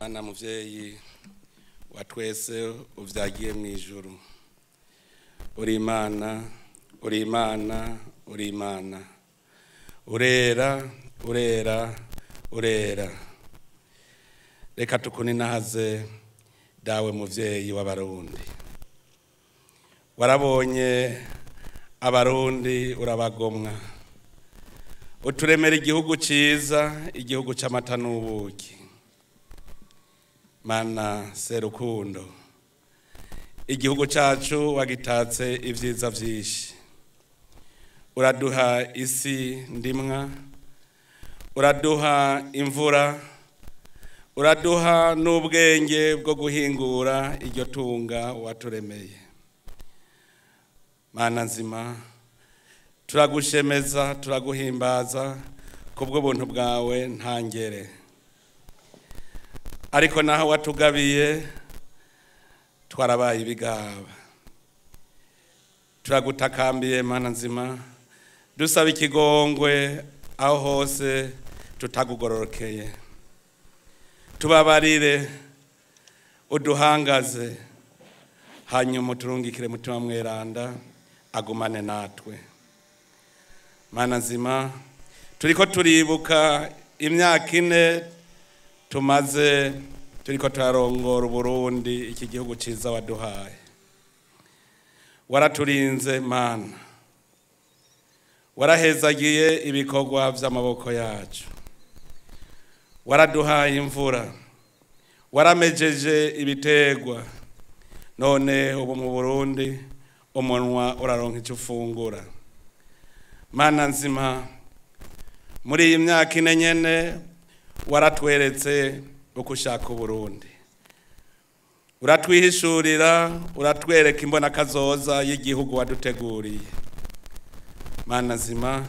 Mana muvyeyi wa twese uvyagiye mu ijuru, uri Imana, uri Imana, uri Imana, urera, urera, urera. Reka tukuninahaze dawe muvyeyi w'Abarundi. Warabonye Abarundi urabagomwa, uturemera igihugu ciza, igihugu c'amata n'ubuki. Mana Serukundo, igihugu cacu wagitatse ivyiza vyinshi, uraduha isi ndimwa, uraduha imvura, uraduha n'ubwenge bwo guhingura iryo tunga waturemeye. Mana nzima, turagushemeza, turaguhimbaza kubwo buntu bwawe ntangere. Ariko naho watugabiye twarabaye ibigaba. Turagutakambiye Mana nzima, dusaba ikigongwe aho hose tutagugororokeye. Tubabarire, uduhangaze, hanyuma uturungikire Mutima Mweranda agumane natwe. Mana nzima, turiko turibuka imyaka 4 tumaze turiko turarongora Uburundi, iki gihugu ciza waduhaye. Waraturinze Mana, warahezagiye ibikorwa vy'amaboko yacu, waraduhaye imvura, waramejeje ibitegwa. None ubu mu Burundi umunwa uraronka ico ufungura. Mana nzima, muri iyi myaka 4 nyene waratweretse uko ushaka Uburundi, uratwihishurira, uratwereka imbona kazoza y'igihugu waduteguriye. Mana nzima,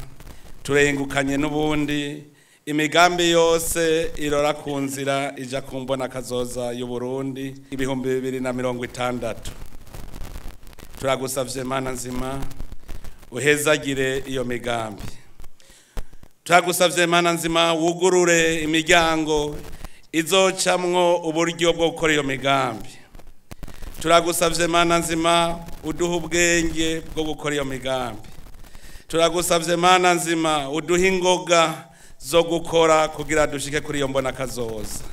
turengukanye n'ubundi imigambi yose irora ku nzira ija ku mbona kazoza y'Uburundi 2060. Turagusavye Mana nzima, uhezagire iyo migambi. Turagusavye Mana nzima, wugurure imiryango izocamwo uburyo bwo gukora iyo migambi. Turagusavye Mana nzima, uduhe ubwenge bwo gukora iyo migambi. Turagusavye Mana nzima, uduhe ingoga zo gukora kugira dushike kuri iyo mbona kazoza.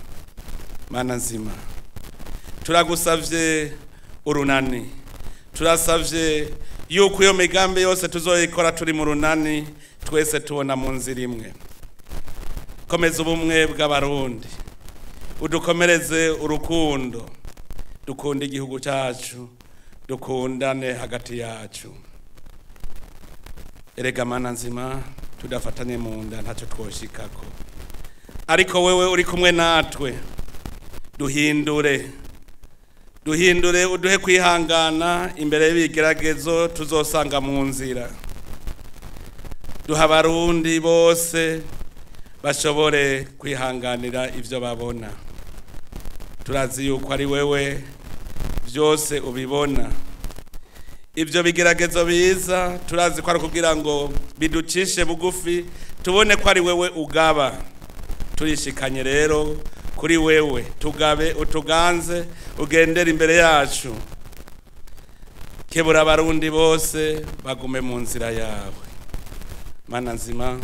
Mana nzima, turagusavye urunani, turasavye yuko iyo migambi yose tuzoyikora turi mu runani, twese tubona mu nzira imwe. Komeza ubumwe bw'Abarundi, udukomereze urukundo, dukunda igihugu cyacu, dukundane hagati yacu. Erega Mana nzima, tudafatanye mu nda ntacyo twoshikako, ariko wewe uri kumwe natwe. Duhindure, duhindure, uduhe kwihangana imbere y'ibigeragezo tuzosanga mu nzira. Duha Abarundi bose bashobore kwihanganira ivyo babona. Turazi yuko ari wewe vyose ubibona. Ivyo bigeragezo biza turazi ko ari kugira ngo biducishe bugufi, tubone ko ari wewe ugaba. Turishikanye rero kuri wewe, tugabe, utuganze, ugendere imbere yacu. Kebura Abarundi bose bagume mu nzira yawe. Mana nzima,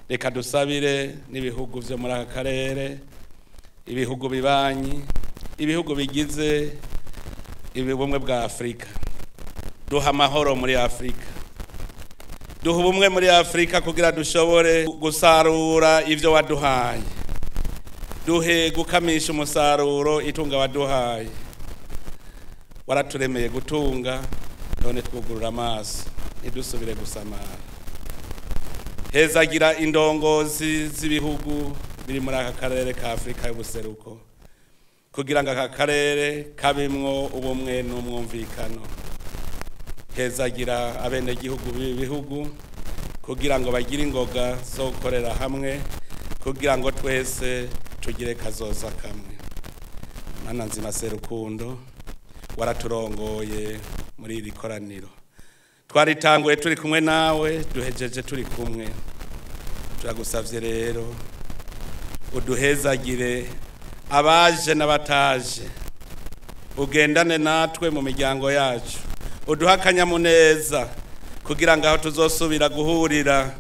reka dusabire n'ibihugu vyo muri aka karere, ibihugu bibanyi, ibihugu bigize ubumwe bwa Afrika. Duha amahoro muri Afrika, duha ubumwe muri Afrika kugira dushobore gusarura ivyo waduhaye. Duhe gukamisha umusaruro itunga waduhaye. Waraturemeye gutunga, none twugurura amaso ntidusubire gusamara. Hezagira indongozi z'ibihugu biri muri aka karere ka Afrika y'ubuseruko, kugira ngo aka karere kabimwo ubumwe n'umwumvikano. Hezagira abenegihugu b'ibihugu kugira ngo bagire ingoga zo gukorera hamwe, kugira ngo twese tugire kazoza kamwe. Mana nzima Serukundo, waraturongoye muri iri koraniro. Twaritanguye turi kumwe nawe, duhejeje turi kumwe. Turagusavye rero uduhezagire Abaje n'abataje, ugendane natwe mu miryango yacu, uduhe akanyamuneza kugira ngo aho tuzosubira guhurira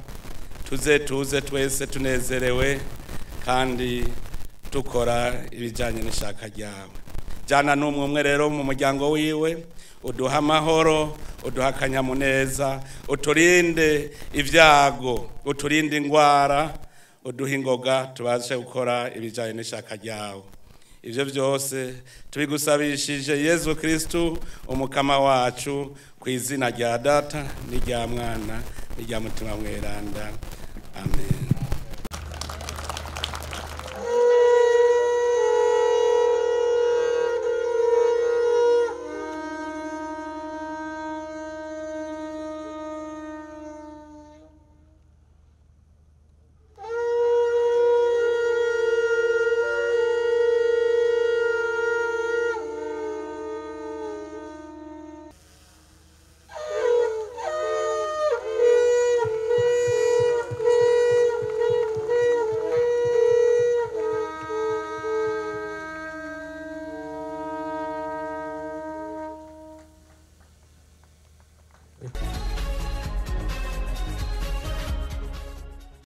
tuze tuze twese tunezerewe kandi dukora ibijyanye n'ishaka ryawe. Jana n'umwe umwe rero mu muryango wiwe, uduhe amahoro, uduhe akanyamuneza, uturinde ibyago, uturinde indwara, uduhe ingoga tubashe gukora ibijyanye n'ishaka ryawe. Ibyo byose tubigusabishije Yezu Kristu umukama wacu, ku izina rya Data n'irya Mwana n'irya Mutima Mweranda. Amen.